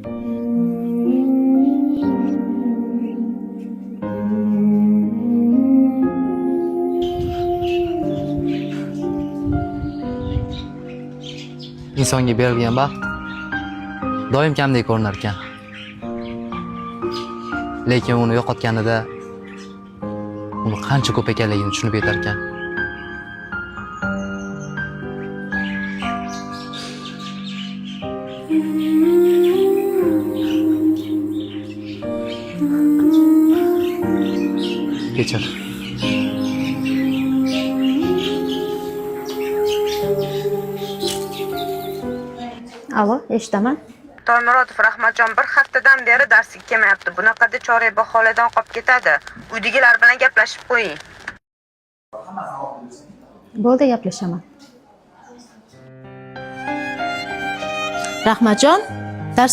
Insonga berilgan baxt doim kamdek ko'rinar ekan. Lekin uni yo'qotganida uni qancha ko'p ekanligini tushunib yetar ekan. Kechir. Alo, eshitaman. Toymurodov Rahmatjon bir haftadan beri darsga kelmayapti. Bunaqada chorak baholadan qolib ketadi. Uydagilar bilan gaplashib qo'ying. Bo'ldi, gaplashaman. Rahmatjon, dars